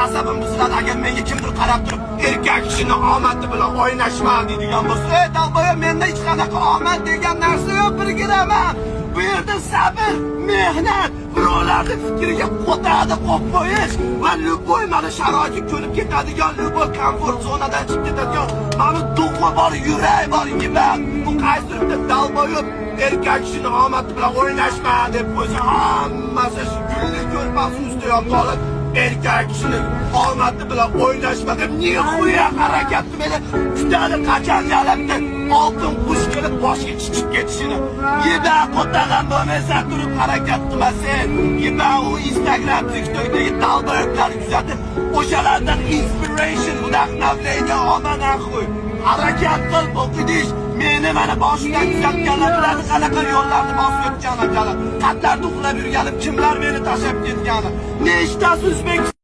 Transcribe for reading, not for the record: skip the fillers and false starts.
Asabim buziladi agar menga kimdir qarab turib, "Erkak kishini omadi bilan o'ynashma", deydigan bo'lsa. Ey долбоёб, menda hech qanaqa omad degan narsa yo'q bir gramm. Bu yerda sabr, mehnat, birovlarni fikriga qo'tadi qo'yib qo'yish va любой mana sharoitga ko'nib ketadigan, любой комфорт zonadan chiqib ketadigan mani дух i bor, yurak bor, yigit. Bu qaysidir bitta долбоёб "Erkak kishini omadi bilan o'ynashma" deb qo'ysa, hammasi shu gulli ko'rpasi ustida yotib olib, "Erkak kishini omadi bilan o'ynashma" deb нихуя harakat qilmaydi, kutadi qachon jalabda oltin qush kelib boshga chichib ketishini. Eba, qo'tag'an bo'lmaysan turib harakat qilmasang. Eba, u Instagram, TikTokdagi долбоёб larni kuzatib, o'shalardan inspiration, вдохновление olma, нахуй. Harakat qil, o'qidish. Meni mana boshidan kuzatganlar biladi qanaqa yo'llarni bosib o'tganim, jalab, qatlarda uxlab yurganim, kimlar meni tashlab ketgani, nechtasi O'zbekiston